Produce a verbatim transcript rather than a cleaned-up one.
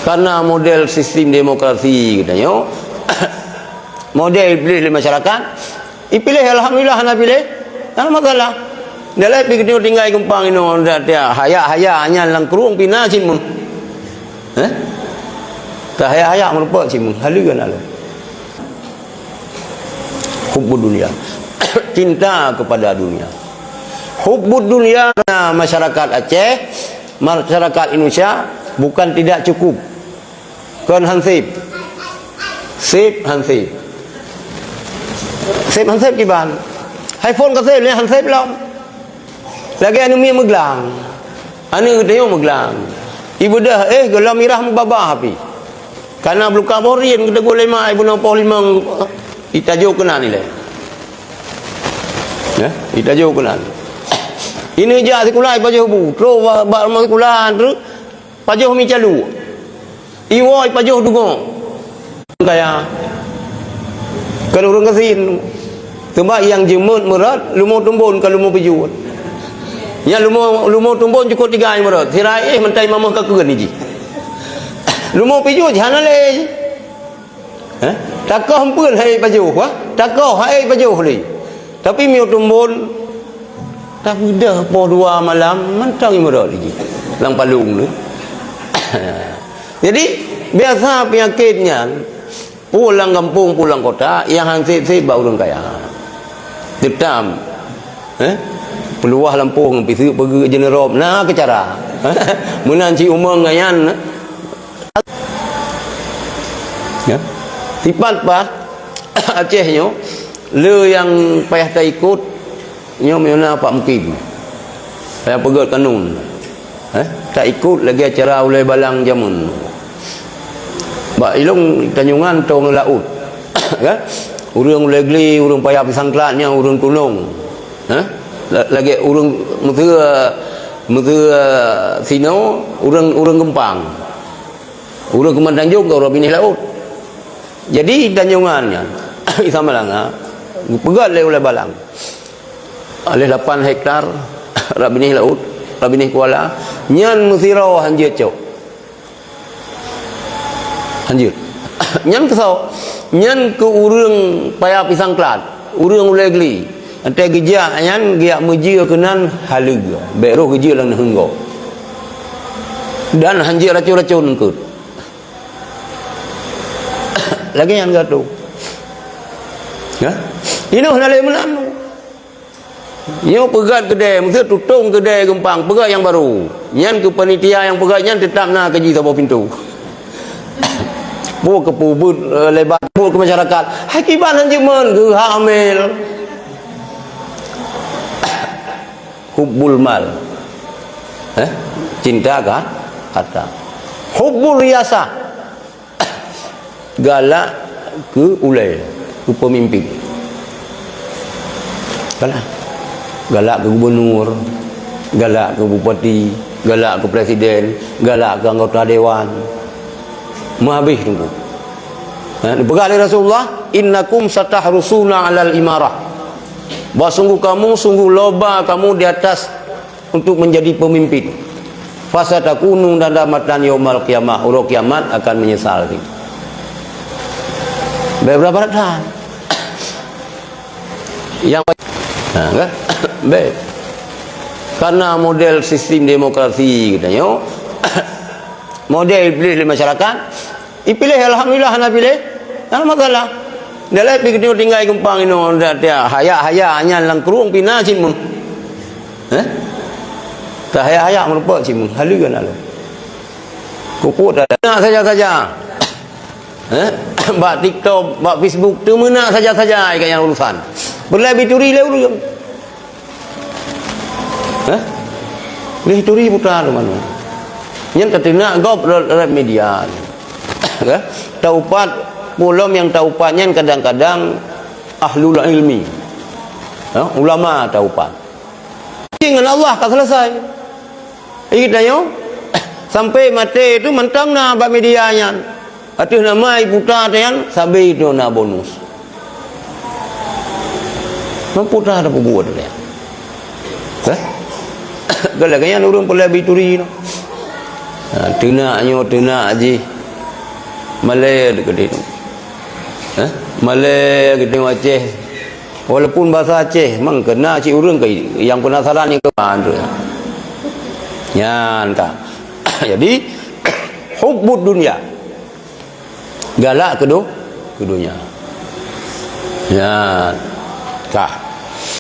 Karena model sistem demokrasi geutanyoe, model ipiléh lé masyarakat, ipiléh, alhamdulillah, hana piléh, hana masalah. Dalam pih geutanyoe tinggai gampang inoe, dak tiak haya-haya nyan lam krueng pih na cit mun. Eh? Ka haya-haya meurumpok cit mun, haleue na lé. Hubbud dunia. Cinta kepada dunia. Hubbud dunia, masyarakat Aceh, masyarakat Indonesia bukan tidak cukup. Kon hansip. Sip hansip. Sip hansip kiban. Hai phôn ka sip, lé hansip lom. Lagèe aneuk miet meuglang. Aneuk geutanyoe meuglang. Ibeudôh, eh, gohlom mirah meubaba api. Kana beuka boh rien geuteugô lé mak, ibunoe poh limong, itajok keunan ilèe. Ya, itajok keunan. Ineuk jak sikula, ipajoh bu. Trok bak, bak rumoh sikula, trok pajoh mi calu. Iwoe ipajoh deungoe. Kaya. Kon ureueng gasien. Teuma nyang jeumeut meurot, leumo tumbon kon leumo pijuet. Nyan leumo, leumo tumbon cukôp tiga meurot. Sira éh meutai mamoh ka keuen jih. Leumo pijuet hana lé. Hah? Takoh empeuen hai pajoh, wah. Takoh hai pajoh lé. Tapi miyueb tumbon, tabeudôh poh dua malam, mantong imeurot jih. Lam palong tu. Jadi, biasa penyakit nyan, Peue lam gampông, peue lam kota, nyang han sép-sép bak ureueng kaya. Teutab, eh, peuluwah lampôh ngon piseuk peugeuet jeuneurôb, na keucara. Meunan cit umong ngon nyan. Ya. Sipat pat Aceh nyoe, le nyang payah taikot, Nyoe meunyoe na Pak Mukim, nyang peugöt kanun, eh, taikot lagèe cara ulèe balang jameun. Bak ilong Tanjungan tong laôt, kan? Ureueng Ulèe Gli, ureueng Paya Pisang Klat nyan ureueng tunong, eh? La-, lagèe ureueng Mesir, Mesir sinoe, ureueng, ureueng Geumpang. Ureueng Keuman Tanjong ka ureueng binéh laôt. Jadi, Tanjungan nyan, Isa Malanga, geupeugöt lé ulèe balang. Lheuh lapan hektar, rab binéh laôt, rab binéh kuala, nyan meusidroe han jeuet cok. Han jeuet. Nyan keusoe, nyan keu ureueng Paya Pisang Klat, ureueng Ulèe Gli. Watèe geujak nyan, geujak meujeuet keunan haleue, bèk roh geujeuet lam neuheung gob. Dan han jeuet racôn-racôn eungkôt. Lagèe nyan geutanyoe. Ya? Inoe hana lé meunan. Nyoe peugöt keudè, meuseu tutong keudè Geumpang, peugöt nyang barô. Nyan keu panitia nyang peugöt nyan teutap na keu jih saboh pintoe. Peue keu peubuet, eh, lebat, peue keu masyarakat. Hai kiban han jeuet meunan geuhamil. Hubbul mal. Eh? Cinta ka harta. Hubbur riyasah. Galak keu ulèe, keu peumimpin. Galak. Galak keu gubernur, galak keu bupati, galak keu presiden, galak keu anggota dewan. Meuhabéh teungku. Ha, dipeugah lé Rasulullah, "Innakum satahrusuna 'alal imarah." Bahwa sungguh kamu, sungguh loba kamu di atas untuk menjadi pemimpin. Fasatakunu nadamatan yaumal qiyamah, uroe kiamat akan menyesal. Bèk beureubat that. Nyang, ha, kan? Bèk. Karena model sistem demokrasi geutanyoe, model ipiléh lé masyarakat, ipiléh, alhamdulillah, hana piléh, hana masalah. Dalam pih geutanyoe tinggai Geumpang inoe, dak tiak haya-haya nyan lam krueng pih na cit mun. Eh? Ka haya-haya meurumpok cit mun, haleue na lé. Keupeue dak na saja-saja. Eh? Bak TikTok, bak Facebook, teumeunak saja-saja, ai ka nyan urusan. Peureulèe bituri lé ureueng. Hah? Lheuh turi putra tu manoe. Nyan tateunak gob lé, lé media. Hah? Taupat, peue lom nyang taupat nyan kadang-kadang ahlul ilmi. Ha? Ulama taupat. Ngon Allah ka selesai. Jadi geutanyoe, sampai maté tu mantong na bak media nyan. Ateueh nama ibu ta nyan, sabe tu na bonus. Mampu ta ada peubuet dia. Eh? Kalau kaya ureueng peureulèe bituri tu. Ha, teunak nyoe, teunak jih. Malée keudéh. Eh? Malée keudéh Aceh. Walaupun bahasa Aceh, memang kena cit ureuëng ke yang penasaran yang keuan tu. Nyan ka. Jadi, hubbud dunya. Galak keu du-, keu dunya. Nyan. Ka.